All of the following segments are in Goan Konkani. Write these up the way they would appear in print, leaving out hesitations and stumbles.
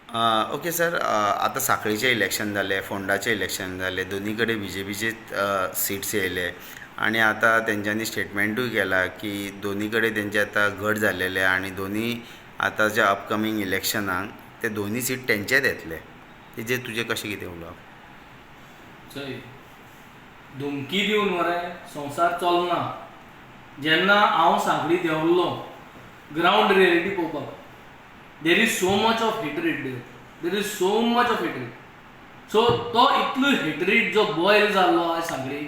ओके सर, आतां सांखळीचें इलेक्शन जालें, फोंडाचें इलेक्शन जालें, दोनी कडेन बीजेपीचेच सिट्स येयले आनी आतां तेंच्यांनी स्टेटमँटूय केलां की दोनी कडेन तेंचे आतां घट जाल्लेले आनी दोनी आतां जे अपकमींग इलेक्शनाक ते दोनी सीट तेंचेच येतले. तेजेर तुजें कशें कितें उलोवप? चय, धमकी दिवन मरे संवसार चलना. जेन्ना हांव सांखळी देंवल्लो ग्रावंड रियलिटी पळोवपाक, there is so much of hatred there, there is so much of hatred. So तो इतलो हेटरेड जो बॉयल जाल्लो आयज सांखळी,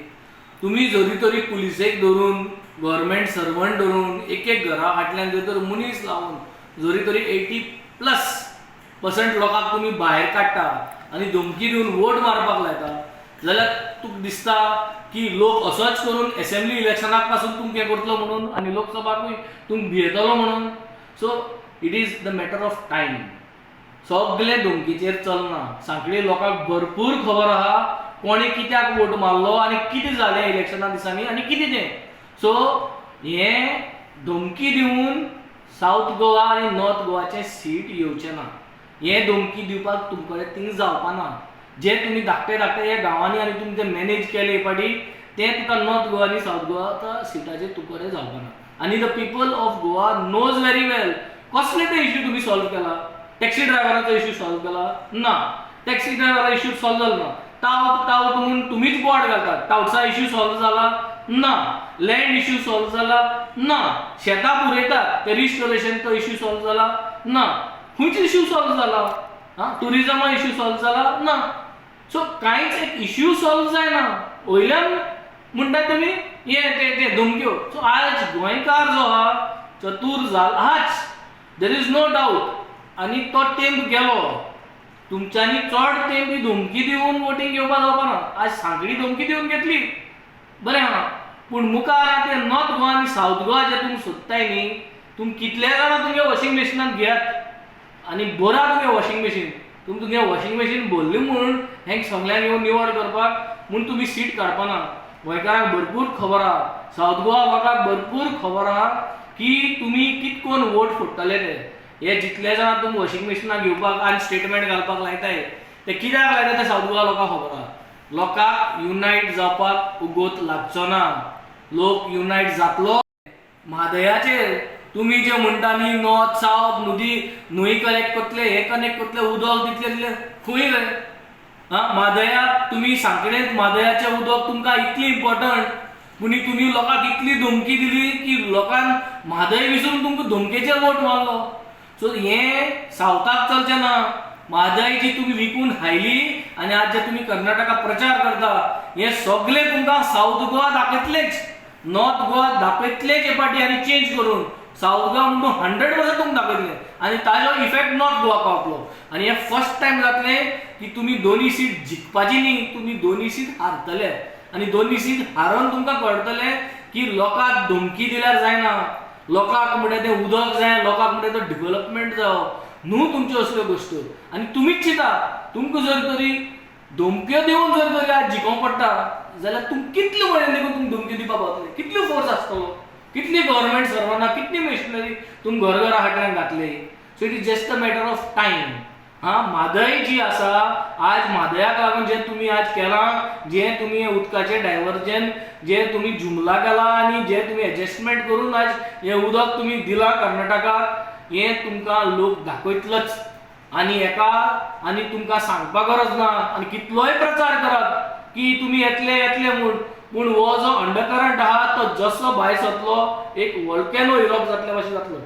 तुमी जरी तरी पुलिसेक धरून, गव्हर्मेंट सर्वंट धरून, एक एक घरा फाटल्यान जर तर मनीस लावन जरी तरी 80+% लोकांक तुमी भायर काडटा आनी धमकी दिवन वोट मारपाक लायता जाल्यार तुका दिसता की लोक असोच करून एसेंब्ली इलेक्शनाक पासून तुमकां हें करतलो म्हणून आनी लोकसभाकूय तुमकां भियेतलो म्हणून? So it is the matter of time. सगळे धमकीचेर चलना. सांखळी लोकांक भरपूर खबर आहा कोणे कित्याक वोट मारलो आनी कितें जालें इलेक्शना दिसांनी आनी कितें तें. सो हें धमकी दिवन सावथ गोवा आनी नॉर्थ गोवाचें सीट येवचें ना. हें धमकी दिवपाक तुमचे कडेन थिंग जावपा ना. जे तुमी धाकटे धाकटे हे गांवांनी आनी तुमी ते मॅनेज केले हे फाटी, तें तुका नॉर्थ गोवा आनी सावथ गोवा सिटाचेर तुका कडेन जावपा ना. आनी the people of Goa knows very well कसले ते इश्यू तुमी सॉल्व केला. टॅक्सी ड्रायव्हराचो इश्यू सॉल्व केला ना. टॅक्सी ड्रायव्हरा इश्यू सॉल्व जालो ना. टावट टावट म्हणून तुमीच बोट घालतात. टावटचा इश्यू सॉल्व जाला ना. लँड इश्यू सॉल्व जाला ना. शेतां पुरयतात ते रिस्टोरेशन, तो इश्यू सॉल्व जाला ना. खंयचो इश्यू सॉल्व जाला? आं, टुरिजमा इश्यू सॉल्व जाला ना. सो कांयच एक इश्यू सॉल्व जायना, वयल्यान म्हणटा तुमी हे ते ते धमक्यो. सो आज गोंयकार जो आहा, चतूर जाल आहाच, there is no doubt. आनी तो तेंप गेलो. तुमच्यांनी चड तेंप ही धमकी दिवन वोटींग घेवपा जावपा ना. आज सांखळी धमकी दिवन घेतली, बरें आहा, पूण मुखार आतां ते नॉर्थ गोवा आनी सावथ गोवा जे तुमी सोदताय न्ही, तुमी कितले जाणां तुमगे वॉशिंग मशिनान घेयात आनी भरा तुमगे वॉशिंग मशीन. तुमी तुमगे वॉशिंग मशीन भरली म्हूण हेंक सगळ्यांक येवन निवड करपाक म्हूण तुमी सीट काडपाना. गोंयकारांक भरपूर खबर आहा, सावथ गोवा लोकांक भरपूर खबर आहा की तुमी कित कोन वोट फोडटले ते. हे जितले जाणां तुमी वॉशिंग मशिनां घेवपाक आनी स्टेटमेंट घालपाक लायताय, ते कित्याक लायता ते सावथ गोवा लोकांक खबर आहा. लोकांक युनायट जावपाक उगोत लागचो ना. लोक युनायट जातलो. म्हादयाचेर तुमी जे म्हणटा न्ही, नॉर्थ सावथ नदी न्हंय कनेक्ट करतले, हे कनेक्ट करतले, उदक दितले दितले, खंय रे? आं, म्हादया तुमी सांकडेंत म्हादयाचें उदक तुमकां इतली इम्पॉर्टंट, पूण तुमी लोकांक इतली धमकी दिली की लोकांक म्हादय विसरून तुमकां धमकेचेर वोट मारलो. सो हें सावथाक चलचें ना. म्हादय जी तुमी विकून खायली आनी आज जे तुमी कर्नाटका प्रचार करता, हे सगळे तुमकां सावथ गोवा दाखयतलेच, नॉर्थ गोवा दाखयतलेच हे पाटी. आनी चेंज करून सावथ गोवा म्हणून 100% तुमकां दाखयतले आनी ताजो इफेक्ट नॉर्थ गोवा पावतलो. आनी हे फर्स्ट टायम जातलें की तुमी दोनी सीट जिखपाची न्ही, तुमी दोनी सीट हारतले. आनी दोनी सीट हारोवन तुमकां कळटलें की लोकांक धमकी दिल्यार जायना. लोकांक म्हणटा तें उदक जाय, लोकांक म्हणटा तो डेव्हलपमेंट जावो न्हू तुमच्यो असल्यो गोश्टी. आनी तुमीच चिंता, तुमकां जर तरी धमक्यो दिवन जर तरी आज जिखोवंक पडटा जाल्यार तुम कितले म्हयने देखून तुमी धमक्यो दिवपाक पावतले? कितली फोर्स आसतलो, कितली गव्हर्मेंट सर्वंटां, कितली मशिनरी तुमी घर घरा फाटल्यान घातली? So it is just a matter of time. हा, म्हादय जी आसा, आज म्हादयाक लागून जे तुमी आज केलां, जे तुमी उदकाचें डायवर्जन जे तुमी जुमला केला आनी जे तुमी एडजस्टमेंट करून आज हें उदक तुमी दिलां कर्नाटकाक, हें तुमकां लोक दाखयतलोच. आनी हेका आनी तुमकां सांगपा गरज ना. आनी कितलोय प्रचार करात की तुमी येतले येतले म्हूण, पूण हो जो अंडरकरंट आहा तो जसो भायर सरतलो, एक वॉल्केनो इरप्ट जातले भशेन जातलो.